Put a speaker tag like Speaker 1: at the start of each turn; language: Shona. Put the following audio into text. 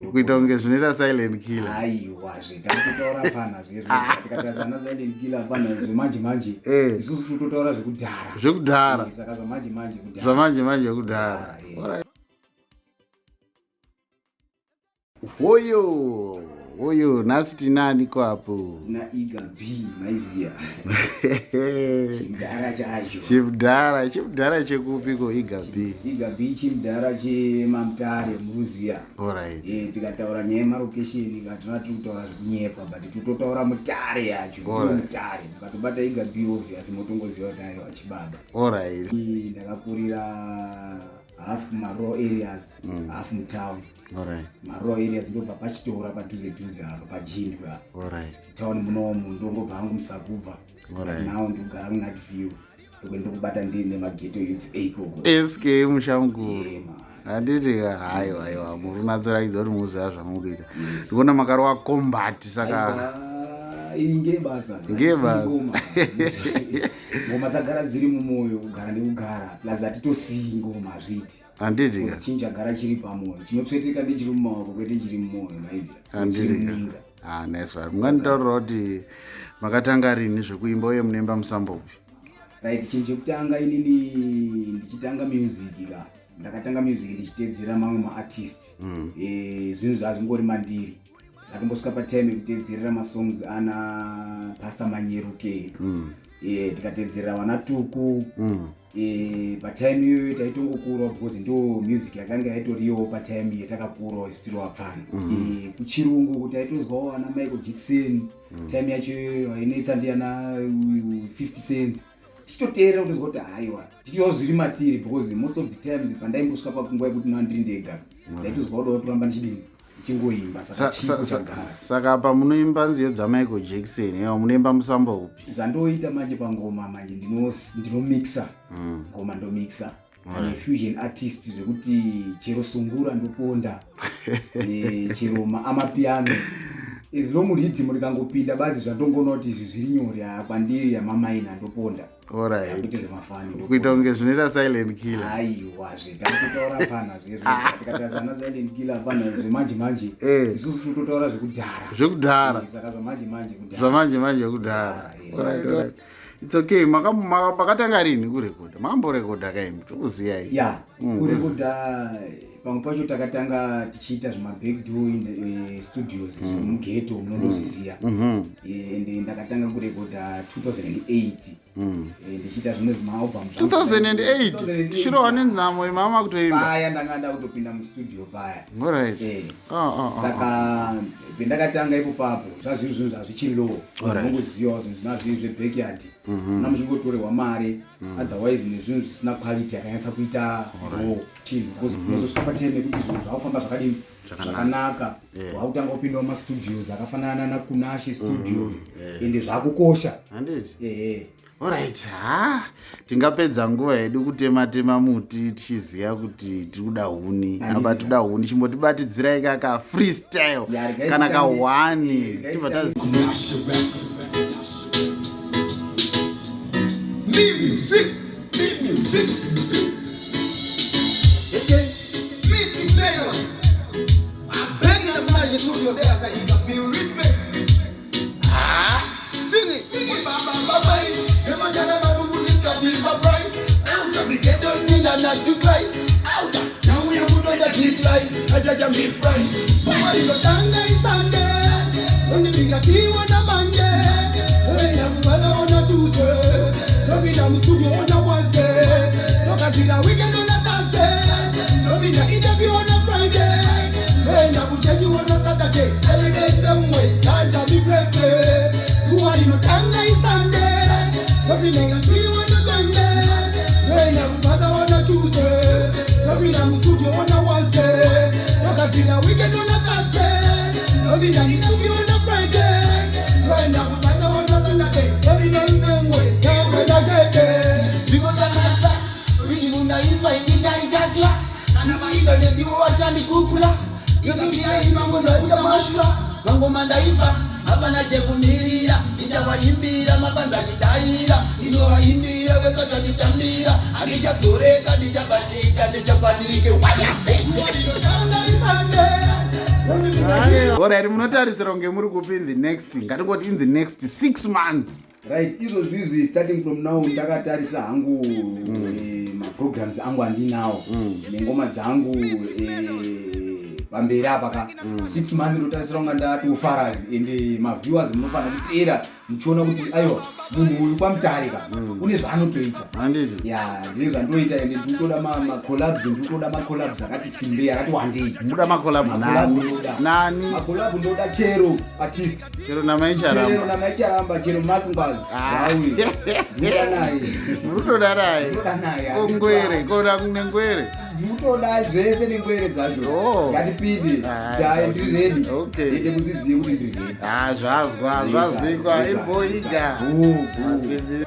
Speaker 1: Kuita kunge zvinoita silent killer.
Speaker 2: Aiwa zve takutotaura fana zve tikatarisa ana silent killer fana zvemanje manje.
Speaker 1: Eh.
Speaker 2: Isusu tototaura zvekudhara.
Speaker 1: Zvekudhara.
Speaker 2: Eh, saka zvamanje manje kudhara.
Speaker 1: Zvamanje manje kudhara.
Speaker 2: Eh.
Speaker 1: Alright. Hoyo, hoyo, nhasi tinani kwapo?
Speaker 2: Tina Iga B maiziya. Chimdhara chacho.
Speaker 1: Chimdhara, chimdhara chekupi ko Iga B?
Speaker 2: Iga B chimdhara chemamutare muruziya.
Speaker 1: Alright.
Speaker 2: Eh, tikataura nyaya yemarokesheni ka tinova tiri kutaura zvekunyepa but tototaura mutare yacho.
Speaker 1: Alright.
Speaker 2: Mutare. Mukatobata Iga B obvious motongoziva kuti aiwa chibaba.
Speaker 1: Alright.
Speaker 2: Ndakakurira half marural areas, half mutown.
Speaker 1: Alright.
Speaker 2: Marural areas ndobva pachitora padhuze dhuze apo pajindwe apo.
Speaker 1: Alright.
Speaker 2: Town munomu ndongobva hangu musakubva.
Speaker 1: Alright.
Speaker 2: Now ndikugara muNatview. Ndiko ndikubata ndiri nemageto youths eikoko.
Speaker 1: SK musha mukuru.
Speaker 2: Eh, man.
Speaker 1: Handiti haiwa aiwa muri kunatsoratidza kuti muziva zvamukuita. Ndikuona makarova combat saka
Speaker 2: Aiwa, iri ngebasa.
Speaker 1: Ngebasa.
Speaker 2: Ngoma. Ngoma dzagara dziri mumwoyo kugara nekugara. Plus hatitosiyi ngoma hazviiti.
Speaker 1: Handiti ka.
Speaker 2: Chinhu chagara chiri pamoyo. Chinotsveteka ndechiri mumaoko kwete chiri mumwoyo maiziya.
Speaker 1: Handiti
Speaker 2: Chiri
Speaker 1: ka.
Speaker 2: muninga.
Speaker 1: Ah, nice one. Munganditaurira kuti makatanga rini zvekuimba uye munoimba musambo upi?
Speaker 2: Right, chinhu chekutanga inini ndichitanga music ka. Ndakatanga music ndichitedzera mamwe maartist. Eh, zvinhu zvazvingori mandiri. Ndakatombosvika patime yekutedzerera masongs ana Pastor Manyeruke. Eh, tikatedzerera vana Tuku. Eh, patime iyoyo taitongokurawo because ndo music yakanga yaitoriyowo patime yatakakurawo isu tiri vapfana. Eh, kuchirungu kuti taitozwawo ana Michael Jackson. Time yacho iyoyo ainetsa ndiana 50 Cent. Tichitoteerera kutozwa kuti haiwa tichizwa zviri matiri because most of the times pandaimbosvika pakunguva yekuti ndinova ndiri ndega ndaitozwa kuda kutoramba ndichidini ndichingoimba saka chipo chagara.
Speaker 1: Saka apa munoimba nziyo dzaMichael Jackson, ewa munoimba musambo upi?
Speaker 2: Zvandoita manje pangoma manje ndinomixa ngoma ndomixa. I'm a fusion artist zvekuti chero sungura ndoponda. Eh, chero amapiano as long rhythm rikangopinda badzi zvandongoona kuti izvi zviri nyore kwandiri yamamaina ndoponda.
Speaker 1: Alright.
Speaker 2: Kuita zvemafani ndoponda.
Speaker 1: Kuita kunge zvinoita silent killer.
Speaker 2: Aiwa zve takutotaura fana zve tikatarisa ana silent killer fana zvemanje manje.
Speaker 1: Eh.
Speaker 2: Isusu tototaura zvekudhara.
Speaker 1: Zvekudhara.
Speaker 2: Eh, saka zvamanje manje kudhara.
Speaker 1: Zvamanje manje kudhara.
Speaker 2: Eh.
Speaker 1: Alright, alright. It's okay. Makatanga rini kurekodha? Makamborekodha kaimi tokuziyai.
Speaker 2: Ya, kurekodha pamwe pacho takatanga tichiita zvemabackdoor in studios zvemughetto munondozviziya. Ende ndakatanga kurekodha 2008. Ndichiita zvimwe zvimaalbum zvangu.
Speaker 1: 2008
Speaker 2: 2008.
Speaker 1: tichirohwa nenhamo imama kutoimba.
Speaker 2: Paya ndanga ndakutopinda mustudio paya.
Speaker 1: Alright.
Speaker 2: Eh.
Speaker 1: Oh.
Speaker 2: Saka pendakatanga ipo papo zvazviri zvinhu zvazvichiri low.
Speaker 1: Alright.
Speaker 2: Unongozivawo zvinhu zvina zviri zvebackyard. Kana muchingotorerwa mari otherwise nezvinhu zvisina quality yakanyatsa kuita raw chinhu because unozosvika patime yekuti zvinhu zvakufamba zvakadini zvakanaka. Wakutanga kupindawo mastudios akafanana naKunashe Studios ende zvakukosha.
Speaker 1: Handiti?
Speaker 2: Ehe.
Speaker 1: Alright, ha tingapedza nguva yedu kutema tema muti tichiziva kuti tiri kuda huni.
Speaker 2: Handiti
Speaker 1: Apa
Speaker 2: ka.
Speaker 1: toda huni, chimbotibatidzirai kaka freestyle
Speaker 2: Ya, regai
Speaker 1: kana ka
Speaker 2: titange-
Speaker 1: one
Speaker 2: regai
Speaker 1: tibva
Speaker 2: titange-
Speaker 3: Me music, me music. Meeting Vegas. I beg the magic studio there so you can be respect. Ah, sing it, sing it. Ba ba ba ba. Them jana ba bu this ka be ba bright. Out of the ghetto thing and not to cry. Out. Now we are put on the big lie. Ajaja me pride. Somebody go down Sunday. Only big like you on a Monday. When I'm on a Tuesday. Don't be down studio on a Wednesday. Look at the weekend on a Thursday. Don't be the interview on a Friday. When I'm judge you on a Saturday. Every day same way. Janja be blessed. Zuwa rinotanga iSunday. Don't be like you on a Monday. When I'm on a Tuesday. Don't be down studio on a Wednesday. Look at the weekend on a Thursday. Don't be the interview on a Friday. When I'm on a Saturday. Every day same way. Same way again. Because I'm a really unaitwa inichaichakla kana vaindanetiwo vachandikukula yotombia imango ndabuda mashura mangoma ndaipa hapana chekumirira ndichavayimbira mapanza achidaira ndinovaimbira vesachanditambira handichadzoreka ndichabanika ndichapanike wayase.
Speaker 1: Alright, munotarisira kunge muri kupi in the next, ngatingoti in the next 6 months?
Speaker 2: Right, izvozvizvi, starting from now, ndakatarisa hangu maprograms angu andinawo nengoma dzangu pamberi apa ka 6 months, ndotarisira kunga ndatofarazi. Ende maviewers munofanira kuteera muchiona kuti aiwa, munhu uyu kwaMutare ka une zvaanotoita.
Speaker 1: Handiti?
Speaker 2: Ya, ndine zvandoita, ende ndikutoda macollabs, ndikutoda macollabs akati simbei, akati wandei.
Speaker 1: Muda macollab nani nani?
Speaker 2: Macollab ndoda chero artist.
Speaker 1: Chero
Speaker 2: Chero
Speaker 1: naMaiCharamba?
Speaker 2: naMaiCharamba, chero Mark Ngwazi.
Speaker 1: Ah.
Speaker 2: Rauyi, ndinoda naye.
Speaker 1: Murutoda naye?
Speaker 2: Ndinoda naye.
Speaker 1: Kongwere kona nengwere?
Speaker 2: Ndikutoda zvese nengwere dzacho.
Speaker 1: Oh.
Speaker 2: Ngatipinde.
Speaker 1: Ah,
Speaker 2: Dai ndiri ready.
Speaker 1: Okay.
Speaker 2: Ende muzvizive kuti ndiri ready.
Speaker 1: Ah, zvazwa, zvazwikwa imboiga.
Speaker 2: Bhu, bhu.